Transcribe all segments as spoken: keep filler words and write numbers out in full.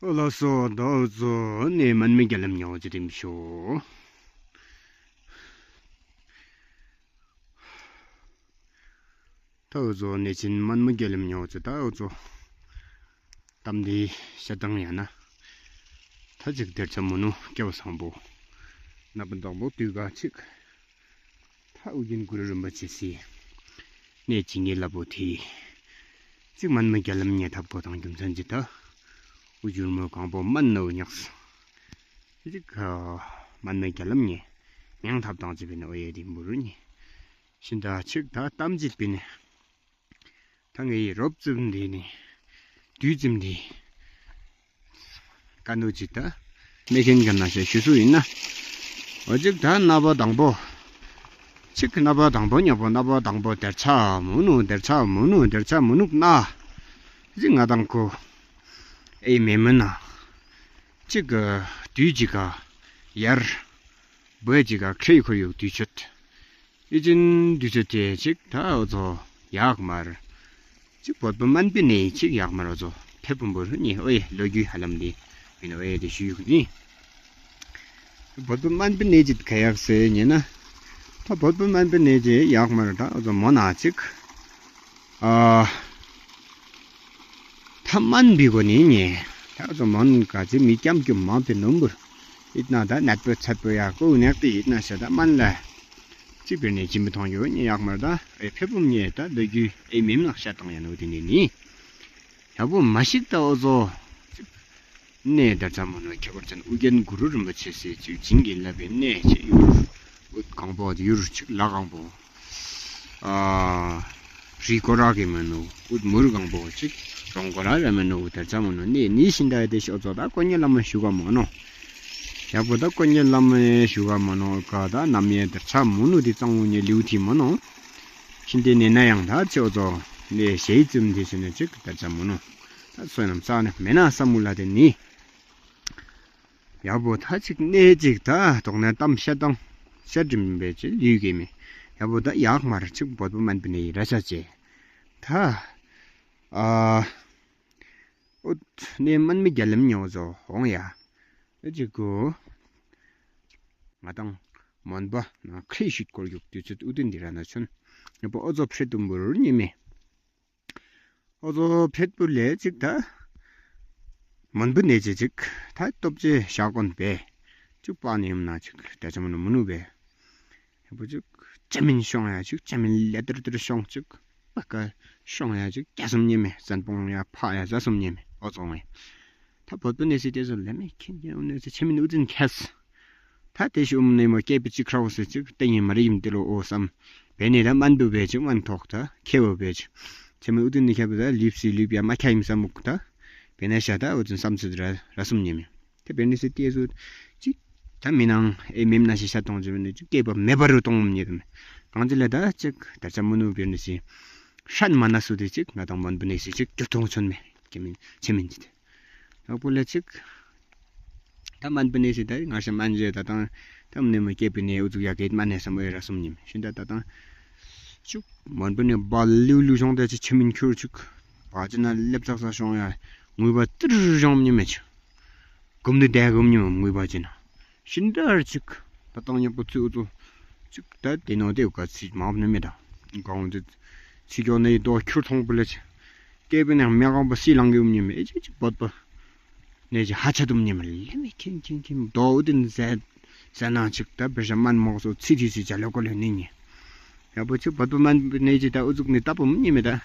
ཨོ་ལགས་སོ། ད་འུ་ཚོ་གནས་མན་མི་རྒྱ་ལམ་ཉོ་ཅི་དེམ་ཤོ། ད་འུ་ཚོ་གནས་ཆེན་མན་མི་རྒྱ་ལམ་ཉོ་ཅི། ད་འུ་ཚོ་གཏམ་འདི་བཤད་སྟངས་ཡང་ན། ད་ཅིག་དེར་ཆ་མུ་ནུ་སྐལ་བ་བཟང་པོ། ནབ་དང་པོ་དུས་ག་ཅིག་ད་ཨོ་རྒྱན་གུ་རུ་རིན་པོ་ཆེ་སི་གནས་ཇིང་གི་ལ་བོ་ཐི། ཅིག་མན་མི་རྒྱ་ལམ་ཉེ་ཐབ་གོ་དང་རྒྱུ་མཚན་ཅི་ད། འུ་ཅུར་མོ་གང་པོ་མན་ནོ་ཉགས། ཅིག་མན་མི་རྒྱ་ལམ་ཉེ་མྱང་ཐབ་དང་ཅི་བི་ནོ་ཨེ་དེ་འབུ་རུ་ཉེ། ཤིན་ད་ཅིག་ད་གཏམ་ཅིག་པི་ནེ། ད་ངའི་རོབ་ཙམ་འདི་ནི་དུས་ཙམ་འདི་ཀ་ནུ་ཅི་ད་མེ་ཁེན་ག་ན་ཤ་ཞུ་སུ་ཡིན་ན། འོ་ཅིག་ད་ནབ་དང་པོ་ཅིག་ནབ་དང་པོ་ཉོ་པོ་ནབ་དང་པོ་དེར་ཆ་མུ་ནུ་དེར་ཆ་མུ་ནུ་དེར་ཆ་མུ་ནུ་ན། ཅིག་ང་དང་ཁོ་ཨེ་མེ་མེ་ན་ཅིག་དུས་ཅིག་ག་ཡར་བོད་ཅིག་ག་ཁྲེ་ཁོར་ཡུག་དུས་ཆད། ཨི་ཅིན་དུས་ཚོད་དེ་ཅིག་ད་འུ་ཚོ་ཡག་མར་ཅིག་བོད་པ་མན་པི་ནེ་ཅིག་ཡག་མར་འུ་ཚོ་ཕེབས་པོ་འབུ་རུ་ཉེ། ཨོ་ཡེ་ལོ་རྒྱུས་ཧ་ལམ་འདི་མི་ནོ་ཨེ་དེ་ཞུ་ཡུག་ནི། བོད་པ་མན་པི་ནེ་ཅིག་ག་ཡག་སེ་ཉེ་ན། ད་བོད་པ་མན་པི་ནེ་ཅིག་ཡག་མར་ད་འུ་ཚོ་མོ་ན་ཅིག་ཨ་ཐ་མན་པི་གོ་ནི་ཉེ། ད་འུ་ཚོ་མོན་ག་ཅིག་མི་ཀྱམ་ཀྱུ་མང་པི་ནོམ་བུར་ཡིད་ན་ད་ནད་པོ་ཚད་པོ་ཡག་གོ་ནེག་ཏི་ཡིད་ན་ཤ་ད་མན་ལ། ཅིག་པེར་ནེ་ཅིམ་པི་ཐོང་ཡོ་ཉེ་ཡག་མར་ད་ཨེ་ཕེབས་པོ་ཉེ་ད་ལོ་རྒྱུས་ཨེ་མེམ་ནག་ཤ་དང་ཡ་ནོ་དེ་ནི་ནི། ཡག་པོ་མ་ཤིག་ད་འུ་ཚོ་ཅིག་གནས་དར་ཚ་མོ་ནོ་ཁྱད་པར་ཅན་ཨོ་རྒྱན་གུ་རུ་རིན་པོ་ཆེ་སི་ཅིག་བྱིན་གྱིས་བརླབས་པའི་གནས་ཅིག་ཡུར་ཨུད་གང་པོ་ཡུར་ཅིག་ལ་གང་པོ། ཨ་རི་ཀོ་ར་གི་མེ་ནོ་ཨུད་མུར་གང་པོ་ཅིག་རོང་ཀོ་ར་ར་མེ་ནོ་དར་ཚ་མོ་ནོ་གནས་ནི་ཤིན་ད་ཡ་དེ་ཤོ་ཚོ་ད་ཀོ་ཉེ་ལ་མ་ཞུ་ག་མོ་ནོ། ཡག་པོ་ད་ཀོ་ཉེ་ལ་མ་ཞུ་ག་མོ་ནོ་ག་ད་ནམ་ཡེ་དར་ཚ་མོ་ནོ་དེ་གཙང་བོ་ཉེ་ལིའུ་ཐི་མོ་ནོ། ཤིན་ཏེ་ནེ་ན་ཡང་ད་ཅི་འུ་ཚོ་ནེ་ཞེ་ཙམ་དེ་ཤེ་ནེ་ཅིག་ད་ཅ་མོ་ནོ། ད་སོ་ནམ་ས་ནེ་མེ་ན་ས་མུ་ལ་དེ་ནི། ཡག་པོ་ད་ཅིག་གནས་ཅིག་ད་དོག་ནེ་གཏམ་བཤད་དང་བཤད་རིམ་པའི་ཅིག་ལུས་གི་མེ། ཡག་པོ་ད་ཡག་མར་ཅིག་བོད་པོ་མན་པི་ནེ་ར་ཤ་ཅེ། ད་ཨ་ཨོ་ནེ་མན་མི་རྒྱ་ལམ་ཉོ་ཟོ་ཧོང་ཡ། ཨེ་ཅིག་གོ། ང་དང་མོན་པ་ན་ཁྲེ་ཤུད་ཀོར་ཡུག་དུས་ཚོད་ཨུ་ཏན་དི་ར་ན་ཆུན། ཡག་པོ་འུ་ཚོ་ཕྲེད་དུམ་བུར་ཉེ་མེ། འུ་ཚོ་ཕྲེད་བུ་ལེ་ཅིག་ད་མོན་པི་ནེ་ཅི་ཅིག་ད་སྟོབས་ཆེ་ཤ་གོན་པེ་ཅིག་པ་ནི་ཡུམ་ན་ཅིག་ད་ཅ་མོ་ནོ་མུ་ནུ་བེ། ཡག་པོ་ཅིག་ཅ་མིན་ཤོང་ཡ་ཅིག་ཅ་མིན་ལེ་ཏར་ཏར་ཤོང་ཅིག་པ་ཀ་ཤོང་ཡ་ཅིག་ཀྱ་སུམ་ཉེ་མེ། བཙན་པོང་ཡ་ཕ་ཡ་ཟ་སུམ་ཉེ་མེ། འུ་ཚོ་ངེ་ད་བོད་པི་ནེ་སི་ཏེ་ཟོ་ལེ་མེ་ཁེན་ཁེན་ཨུ་ནེ་སི་ཆེ་མིན་ཨུ་ཏིན་ཁེས། ད་ཏེ་ཤུ་ཨུམ་ནེ་མོ་ཀེ་པི་ཅིག་ཁྲའོ་སི་ཅིག་ཏེ་ཉེ་མ་རེ་ཡིམ་ཏེ་ལོ་ཨོ་སམ། བེ་ནེ་ད་མན་བུ་བེ་ཅིག་མན་ཐོག་ད་ཁེ་བོ་བེ་ཅིག་ཆེ་མིན་ཨུ་ཏིན་ནི་ཁེ་བོ་ད་ལིབ་སི་ལིབ་ཡ་མ་ཁ་ཡིམ་སམ་མུག་ད། བེ་ནེ་ཤ་ད་ཨུ་ཏིན་སམ་སི་ད་ར་ར་སུམ་ཉེ་མེ། ཏེ་བེ་ནེ་སི་ཏེ་ཟོ་ཅིག་ད་མི་ནང་ཨེ་མེམ་ན་ཤི་ཤ་ཏོང་ཅི་བེ་ནེ་ཅིག་ཀེ་བ་མེ་བ་རུ་ཏོང་ཉེ་ཏེ་མེ། གང་ཅི་ལེ་ད་ཅིག་ད་ཅ་མུ་ནུ་བེ་ནེ་སི་ཧྲན་མ་ན་སུ་ཏེ་ཅིག་ང་དང་མོན་པི་ནེ་སི་ཅིག་ཀྱུ་ཏོང་ཆོན་མེ། ཀེ་མིན་ཆེ་མིན་ཅི་ཏེ། ཡག་པོ་ལེ་ཅིག་ད་མོན་པི་ནེ་སི་ད་ང་ཤ་མན་ཇེ་ད་དང་ད་མ་ནེ་མ་ཀེ་པི་ནེ་ཨུ་ཚུགས་ཡ་ཀེ་མན་ནེ་སམ་ཨེ་ར་སུམ་ཉེ་མེ། ཤིན་ད་ད་དང་ཅིག་མོན་པི་ནེ་བལ་ལིའུ་ལིའུ་ཤོང་ད་ཅིག་ཆེ་མིན་ཁྱུར་ཅིག་བ་ཅི་ན་ལེབ་ཚག་ཚག་ཤོང་ཡ་ངུས་པ་ཏིར་ཤོང་ཉེ་མེ་ཅིག་གོམ་ནི་དེ་གོམ་ཉེ་མེ་ངུས་པ་ཅི་ན། ཤིན་ད་ཅིག་ད་དང་ཉེ་པོ་ཚུ་ཨུ་ཚུགས་ཅིག་ད་ཏེ་ནོ་ཏེ་ཨུ་ཀ་ཚི་མ་བ་ནེ་མེ་ད་གང་ཅི་ཚི་གྱོ་ནེ་དོ་ཁྱུར་ཐོང་པོ་ལེ་ཅིག་ཀེ་པི་ནེ་མེ་གང་པོ་སི་ལང་གི་ཨུམ་ཉེ་མེ། ཨེ་ཅིག་ཅིག་བོད་པ་ནེ་ཅིག་ཧ་ཆ་དུམ་ཉེ་མེ་ལེ་མེ་ཁེན་ཁེན་ཁེན་དོ་ཨུ་ཏིན་ཟེ་ཟེ་ན་ཅིག་ད་བེ་ཤ་མན་མོག་སོ་ཚི་ཏི་སི་ཇ་ལོ་ཀོ་ལེ་ནི་ཉེ། ཡག་པོ་ཅིག་བོད་པ་མན་པི་ནེ་ཅིག་ད་ཨུ་ཚུགས་ནི་ད་པོ་ཉེ་མེ་ད།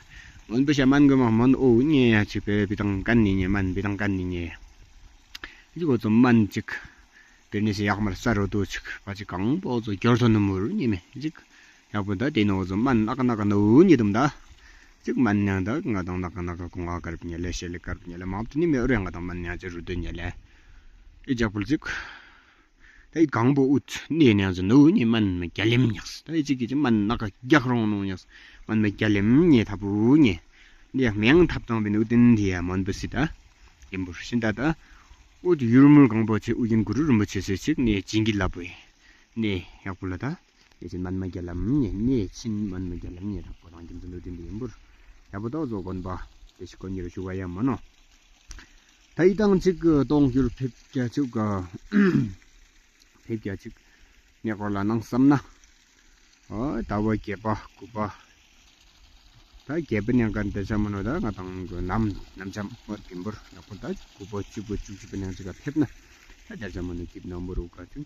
མོན་བེ་ཤ་མན་གོ་མ་མོན་ཨོ་ཉེ་ཡ་ཅིག་བེ་བི་དང་ཀན་ནི་ཉེ་མན་བི་དང་ཀན་ནི་ཉེ། ཅིག་འུ་ཚོ་མན་ཅིག་བེ་ནེ་སི་ཡག་མར་ས་རོ་དོ་ཅིག་བ་ཅིག་གང་པོ་འུ་ཚོ་གྱོར་ཐོ་ནི་མུར་ཉེ་མེ་ཅིག། ཡག་པོ་ད་ཏེ་ནོ་འུ་ཚོ་མན་ནག་ནག་ནོ་ཉེ་དུམ་ད། ཅིག་མན་ཉང་ད་ང་དང་ནག་ནག་གོང་ང་ཀར་ཉེ་ལེ་ཤེ་ལེ་ཀར་ཉེ་ལེ་མ་བ་ཏི་ནི་མེ་ཨོ་རེ་ང་དང་མན་ཉང་ཅིག་རུ་དོ་ཉེ་ལེ། ཨི་ཇག་པོ་ཅིག་ད་ཨི་གང་པོ་ཨུད་ནེ་ནེ་ཡང་ཟེར་ནོ་ནི་མན་མི་རྒྱ་ལེམ་ཉགས། ད་ཨི་ཅིག་གི་ཅིག་མན་ནག་ག་རྒྱག་རོང་ནོ་ཉགས། མན་མི་རྒྱ་ལེམ་ཉེ་ཐབ་བུ་ཉེ། ནེ་ཡང་མེང་ཐབ་དང་བིན་ཨུད་ཏིན་དི་ཡ་མོན་པོ་སི་ད། ཨིན་བུར་ཤིན་ད་ད། ཨུད་ཡུར་མུར་གང་པོ་ཅིག་ཨུ་རྒྱན་གུ་རུ་རིན་པོ་ཆེ་སི་ཅིག་ནེ་བྱིན་གྱིས་བརླབས་པོ་ཡེ། ནེ་ཡག་པོ་ལ་ད། ནེ་ཆིན་མན་མི་རྒྱ་ལེམ་ཉེ། ནེ་ཆིན་མན་མི་རྒྱ་ལེམ་ཉེ་ཐབ་པོ་དང་རྒྱུ་མཚན་ཨུད་ཏིན་དི་ཨིན་བུར། ཡག་པོ་ད་ཨུ་ཚོ་དགོན་པ་དེ་ཤི་ཀོ་ཉེ་རུ་ཞུ་ག་ཡ་མ་ནོ། ད་ཡི་དང་ཅིག་ཏོག་འགྱུར་ཕེབས་རྒྱ་ཅིག་ག་ཕེབས་རྒྱ་ཅིག་ནེ་ཀོར་ལ་ནང་སམ་ན། ཨོ་ད་བ་བརྒྱད་པ་དགུ་པ། ད་བརྒྱད་པ་ནང་ག་དེ་ཆ་མ་ནོ་ད་ང་དང་གི་ནམ་ནམ་ཆམ་མོ་གིམ་བུར་ཡག་པོ་ད་དགུ་པ་བཅུ་པ་བཅུ་གཅིག་པ་ནང་ཅིག་ག་ཕེབས་ན། ད་དེ་ཆ་མ་ནོ་སྐྱིད་ནོམ་བུར་འུ་ག་ཅིག་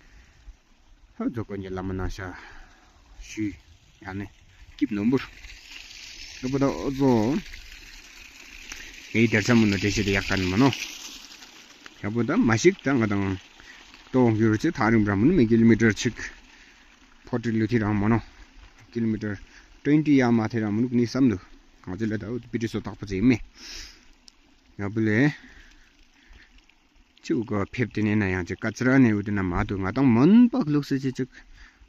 ཧ་ཛོ་ཀོ་ཉེ་ལ་མ་ན་ཤ་ཤུ་ཡ་ནེ་སྐྱིད་ནོམ་བུར། ཡག་པོ་ད་ཨོ་ཛོ་ངའི་དེར་ཆ་མ་ནོ་དེ་ཤེ་དེ་ཡག་ག་ནི་མ་ནོ། ཡག་པོ་ད་མ་ཤིག་ད་ང་དང་ཏོག་འགྱུར་ཅིག་ཐག་རིང་བ་མ་ནོ་མེ་ཀི་ལོ་མི་ཊར་ཅིག་ཕོར་ཊི་ལུ་ཐི་རང་མ་ནོ། ཀི་ལོ་མི་ཊར་ཊུ་ཝེན་ཊི་ཡ་མ་ཐི་རང་མ་ནོ་ཀི་ནི་སམ་ནུ། ང་ཅི་ལ་ད་འུ་པི་ཊི་སོ་ཐག་པ་ཅིག་མེ། ཡག་པོ་ལེ། ཅིག་ག་ཕེབས་ཏེ་ནེ་ན་ཡང་ཅིག་ཀ་ཅ་ར་ནེ་འུ་དེ་ན་མ་དོ་ང་དང་མོན་པག་ལུགས་སྲོལ་ཅིག་ཅིག་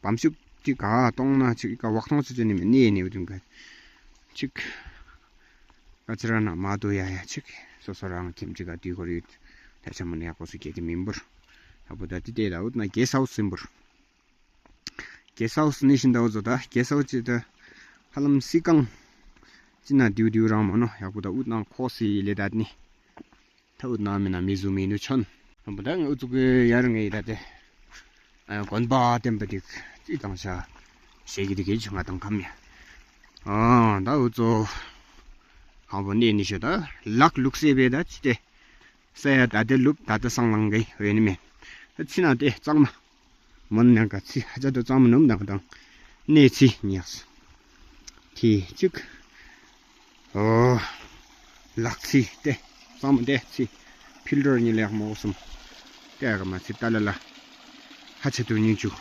བམ་ཤུབས་ཅིག་ག་གཏོང་ན་ཅིག་ག་ཝག་ཐོང་ཅིག་ཅིག་ནི་མེ་ནེ་ནེ་འུ་དེ་ན་ཅིག་ཀ་ཅ་ར་ན་མ་དོ་ཡ་ཡ་ཅིག་སོ་སོ་རང་ཁྱིམ་ཅིག་ག་དུས་ཁོར་ཡུག་ད་ཆ་མ་ནེ་ཡག་པོ་སུ་གེ་ཏེ་མི་འབུར། ཡག་པོ་ད་ཏི་ཏེ་ད་འུ་དེ་ན་གེ་སི་ཧའུ་སི་སིམ་འབུར། གེ་སི་ཧའུ་སི་ནི་ཤིན་ད་འུ་ཛོ་ད་གེ་སི་ཧའུ་སི་ཅིག་ད་ཧ་ལམ་སི་ཀང་ཅི་ན་དེའུ་དེའུ་རང་མ་ནོ། ཡག་པོ་ད་འུ་དེ་ན་ཁོ་སི་ལེ་ད་ནི། ད་འུ་དེ་ན་མེ་ན་མི་ཟུ་མི་ནུ་ཆོན། ཡག་པོ་ད་འུ་ཚུགས་ཡར་ངེ་ད་ཏེ་གོན་པ་ཏེམ་པ་ཏིག་ཅི་དང་ཤ་ཤེ་གི་ཏི་གེ་ཆུ་ང་དང་ཁམ་ཡ། ཨ་ད་འུ་ཚོ་ཁམ་བོ་ནེ་ནི་ཤོ་ད་ལག་ལུགས་སྲོལ་བེ་ད་ཅི་ཏེ། ས་ཡ་ད་ཏེ་ལུབ་ད་ཏེ་སང་ལང་གི་ཡོད་ནི་མེ། ཚི་ན་ཏེ་གཙང་མ། མོན་ནང་ག་ཚི་ཧ་ཅ་དོ་གཙང་མ་ནུམ་དང་དང་། ནེ་ཚི་ཉགས། ཐི་ཅིག་ཨོ། ལག་ཚི་ཏེ་གཙང་མ་ཏེ་ཚི་ཕིལ་ཊར་ནི་ལེགས་མོ་གསུམ། ཏེ་ག་མ་ཚི་ཏ་ལ་ལ་ཧ་ཅ་དོ་ཉིན་ཅུ།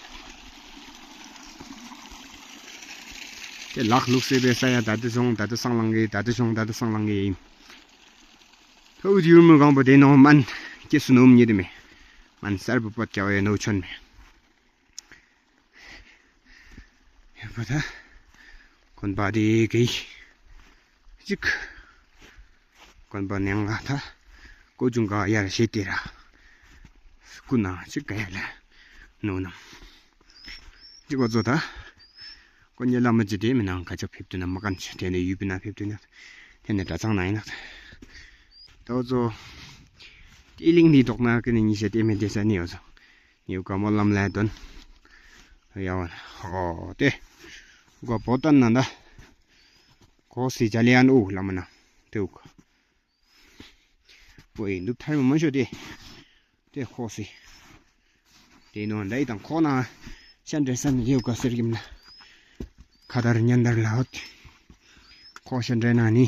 ཏེ་ལག་ལུགས་སྲོལ་བེ་ས་ཡ་ད་ཏེ་ཤོང་ད་ཏེ་སང་ལང་གི་ད་ཏེ་ཤོང་ད་ཏེ་སང་ལང་གི་ཨིན། ད་འུ་ཡུར་མི་གང་པོ་ཏེ་ནོ་མན་ཀེ་སུ་ནོམ་ཉེ་ཏེ་མེ། མན་སར་བུ་པད་ཀྱ་བའི་ནོ་ཆོན་མེ། ཡ་པ་ད་གོན་པ་ཏེ་གེ་ཅིག་གོན་པ་ནང་ག་ད་ཀོ་ཅུང་ག་ཡར་ཤེ་ཏེ་ར་ཀུ་ན་ཅིག་ག་ཡ་ལ་ནོ་ནམ། ཅིག་གོ་ཛོ་ད། ཀོ་ཉེ་ལ་མ་ཅི་ཏེ་མི་ནང་ཁ་ཅོ་ཕེབས་ཏེ་ན་མ་ཀན་ཅི་ཏེ་ནེ་ཡུ་པི་ན་ཕེབས་ཏེ་ན་ཏེ་ནེ་ད་ཚང་ན་ཨིན་ན། ད་འུ་ཚོ་ཏེ་ལིང་ནི་ཏོག་ན་ཀ་ནི་ཉི་ཤ་ཏེ་མེ་ཏེ་ས་ནི་འུ་ཚོ་ནིའུ་ཀ་མོ་ལམ་ལ་དོན་ཡ་བ་ཧོ་ཏེ་གོ་བོ་ཏན་ན་ད་ཁོ་སི་ཇ་ལི་ཡན་འུ་ལ་མ་ན་ཏེ་འུ་ཀ་བོ་ཨིན་དུ་ཐའི་མ་མ་ཤོ་ཏེ། ཏེ་ཁོ་སི། ཏེ་ནོ་ད་ཡི་དང་ཁོ་ན་ཤན་ཏེ་སན་ཡེའུ་ཀ་སེར་གིམ་ན། ཁ་དར་ཉན་དར་ལ་ཧོད། ཁོ་ཤན་ཏེ་ན་ནི།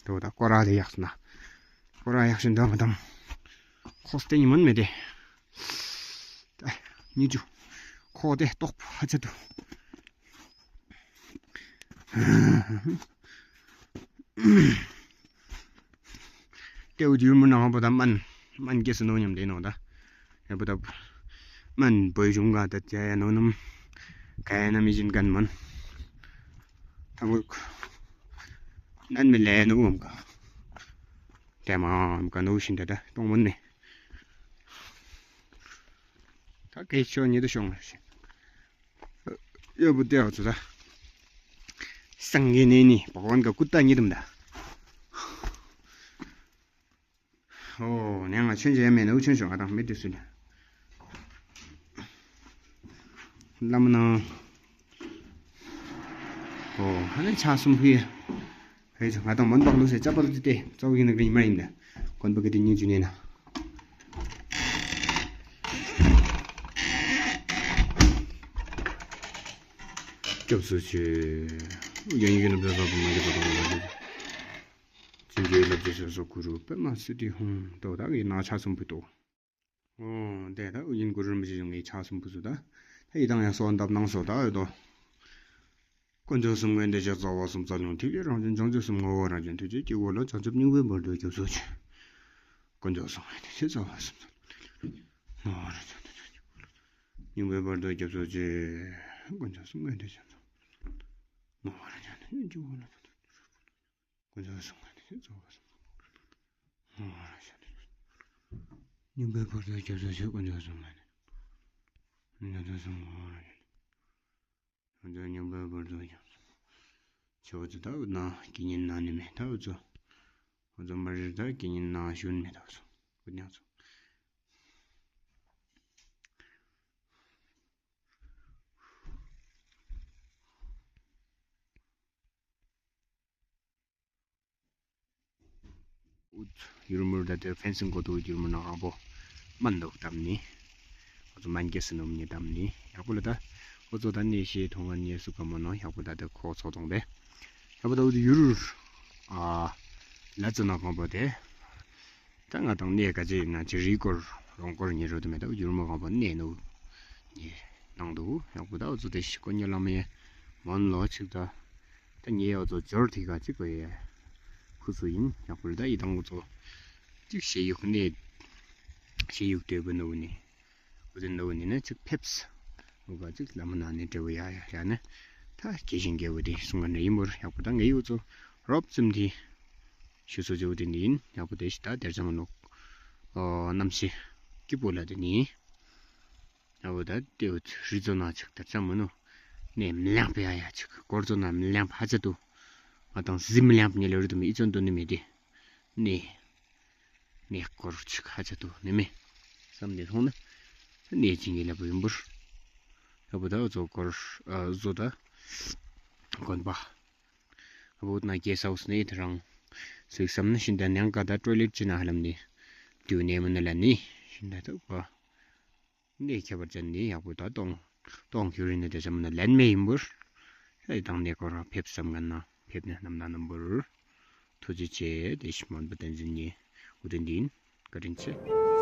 ཏོ་ད་ཀོ་ར་ཏེ་ཡག་སུ་ན། ཀོ་ར་ཡག་ཤན་ཏེ་མ་དང་། ཁོ་སྟེ་ཉི་མོན་མེད་དེ། ཉི་ཅུ། ཁོ་ཏེ་ཏོག་ཧ་ཅེ་ཏོ། ཏེ་འུ་ཅུ་མུ་ན་ཧོ་བོ་ད་མན་མན་གེ་སུ་ནོ་ཉམ་ཏེ་ནོ་ད། ཡ་བོ་ད་མན་བོད་གཞུང་ག་ད་ཏེ་ཡ་ནོ་ནམ་ག་ཡ་ན་མི་ཅིན་གན་མན་ཐང་གུ་ནན་མི་ལེ་ནོ་འམ་ག་ཏེ་མ་འམ་ག་ནོ་ཤིན་ད་ད་ཏོང་མན་ནི། ད་གེ་ཤོ་ཉི་དུ་ཤོང་ལ་ཤི། ཡ་བུ་ཏེ་ཨ་ཚོ་ད། སངས་རྒྱས་ནས་ནི་བག་ཝན་ག་ཀུ་ཏ་ཉི་དུམ་ད། ཨོ་ནེ་ང་ཆོན་ཇེ་མེ་ནོ་ཆོན་ཤོ་ང་དང་མེ་ཏེ་སུ་ལ། ལམ་ནང་། ཨོ་ཧ་ནེ་ཆ་སུམ་ཕི། ཧེ་ང་དང་མོན་བག་ལུ་སེ་ཅ་པ་ལུ་ཏེ་ཙོ་གི་ནག་རི་མ་ཨིན་ད། གོན་པ་གི་ཏེ་ཉི་ཅུ་ནེ་ན། སྐྱབས་སུ་མཆི། ཡོན་ཡོན་ནུབ་ལ་ཟོ་བུ་མ་གི་ཟོ་བུ་མ་གི་ཟོ། ཅིན་གྱི་ལབ་ཅི་སོ་སོ་གུ་རུ་པདྨ་སིདྡྷི་ཧཱུྃ། ཏོ་ད་གི་ན་ཆ་སུམ་ཕུ་ཏོ། ཨོ་ཏེ་ད་ཨུ་ཡིན་གུ་རུ་རིན་པོ་ཆེ་ཡོང་ངེ་ཆ་སུམ་ཕུ་ཟུ་ད། ད་ཡི་དང་ཡང་སོ་འདབ་ནང་སོ་ད་ཨོ་ཏོ། དཀོན་མཆོག་གསུམ་མགོན་ཏེ་ཆེ་རྩ་བ་གསུམ་རྩ་རླུང་ཐིག་ལེ་རང་བྱུང་བྱང་ཆུབ་གསུམ་ངོ་བོ་རང་བྱུང་ཐུགས་རྗེ་སྐྱེ་བོ་ལ་བྱང་ཆུབ་སྙིང་པོའི་བར་དུ་སྐྱབས་སུ་མཆི། དཀོན་མཆོག་གསུམ་མགོན་ཏེ་ཆེ་རྩ་བ་གསུམ་རྩ་རླུང་ངོ་བོ་རང་བྱུང་ཐུགས་རྗེ་སྐྱེ་བོ་ལ་བྱང་ཆུབ་སྙིང་པོའི་བར་དུ་སྐྱབས་སུ་མཆི། དཀོན་མཆོག་གསུམ་མགོན་ཏེ་ཆེ་རྩ་བ་གསུམ་རྩ་རླུང་ངོ་བོ་རང་བྱུང་ཐུགས་རྗེ་སྐྱེ་བོ་ལ་བྱང་ཆུབ་དཀོན་མཆོག་གསུམ་མགོན་ཏེ་ཆེ་རྩ་བ་གསུམ་རྩ་རླུང་ངོ་བོ་རང་བྱུང་ཐུགས་རྗེ་སྙིང་པོའི་བར་དུ་སྐྱབས་སུ་མཆི། དཀོན་མཆོག་གསུམ་མགོན་ཏེ་ཆེ་རྩ་བ་གསུམ་རྩ་རླུང་ངོ་བོ་རང་བྱུང་ཐུགས་རྗེ་སྙིང་པོའི་བར་དུ་སྐྱབས་སུ་མཆི། ཨོ་ཙོ་ད་ཨུ་ན་ཀི་ཉིན་ན་ནི་མེ་ད་ཨུ་ཙོ། ཨོ་ཙོ་མ་རི་ད་ཀི་ཉིན་ན་ཤུན་མེ་ད་ཨུ་ཙོ། ཁུ་ཉག་ཚོ། ཨུད་ཡུར་མུར་ད་དེ་ཕེན་སིང་གོ་དོ་ཡུར་མུར་ནང་རང་བོ་མན་དོ་དམ་ནི། ཨོ་ཚོ་མན་གེ་སི་ནོམ་ནི་དམ་ནི། ཡག་པོ་ལ་ད་ཨོ་ཚོ་ད་ནི་ཤེས་ཐོང་ང་ནི་སུ་ག་མོ་ནོ། ཡག་པོ་ད་དེ་ཁོ་ཚོ་ཐོང་དེ། ཡག་པོ་ད་ཨུད་ཡུར་ཨ་ལ་ཚོ་ནང་གང་བོ་དེ། ད་ང་དང་ནེ་ག་ཅི་ན་ཅི་རི་སྐོར་རོང་སྐོར་ཉེ་རོ་དུ་མེད་ད། ཡུར་མོ་གང་བོ་ནེ་ནོ་ནེ་ནང་དུ་ཡག་པོ་ད་ཨོ་ཚོ་དེ་ཤི་ཀོ་ཉེ་ལ་མེ་མོན་ལོ་ཆིག་ད། ད་ནེ་ཨོ་ཚོ་ཇོར་ཐི་ག་ཅིག་གོ་ཡེ་ཁུ་སུ་ཡིན། ཡག་པོ་ད་ཡི་དང་ཨོ་ཚོ་ཅིག་ཤེ་ཡུག་ནེ་ཤེ་ཡུག་དེ་བུ་ནོ་ནི་ཨོ་ཚོ་ནོ་ནི་ན་ཅིག་ཕེབས་ཨོ་ག་ཅིག་ལ་མ་ན་ནེ་དྲེ་བུ་ཡ་ཡ་ཡ་ནེ་ད་ཀེ་ཞིང་གེ་བུ་དེ་སུང་ག་ནེ་ཡིན་བོར། ཡག་པོ་ད་ངེ་ཡུ་ཚོ་རོབ་ཙམ་དེ་ཤུ་སོ་ཇོ་དེ་ནི་ཡིན། ཡག་པོ་དེ་ཤི་ད་དེར་ཚང་ནོ་ཨོ་ནམ་ཤི་ཀི་པོ་ལ་དེ་ནི་ཡག་པོ་ད་དེ་ཨུ་ཚོ་རི་ཚོ་ན་ཆག་དེར་ཚང་མོ་ནོ་ནེ་མི་ལང་པ་ཡ་ཡ་ཆག་སྐོར་ཚོ་ན་མི་ལང་པ་ཧ་ཅ་དུ་ང་དང་ཟི་མི་ལང་པ་ཉེ་ལ་རི་དུ་མི་ཨི་ཚོན་དུ་ནི་མེ་དེ་ནེ་ནེ་སྐོར་ཆག་ཧ་ཅ་དུ་ནི་མེ་བསམ་དེ་ཐོང་ན་ནེ་ཅིང་གི་ལ་བུ་ཡིན་བོར། ཡག་པོ་ད་ཨོ་ཚོ་སྐོར་ཨ་ཟོ་ད་གོན་པ། ཨ་བོ་ན་གེ་སི་ཧའུ་སི་ནེ་ཐ་རང་སུག་སམ་ན་ཤིན་ད་ནང་ག་ད་ཊོའི་ལེཊ་ཅི་ན་ཧ་ལམ་ནི་དུ་ནེ་མ་ན་ལ་ནི་ཤིན་ད་ད་བ་ནེ་ཁྱད་པར་ཅན་ནི་ཡག་པོ་ད་ཏོང་ཏོང་ཁྱུ་རི་ནི་དེ་ཙམ་ན་ལན་མེ་ཡིན་བོར། ཨེ་དང་ནེ་ཀོ་ར་ཕེབས་སམ་ག་ན་ཕེབས་ནེ་ནམ་ན་ནམ་བོར། ཐུགས་རྗེ་ཆེ། དེ་ཤི་མོན་པ་བསྟན་འཛིན་ནི་ཨུ་དེ་འདིན་བཀའ་དྲིན་ཆེ།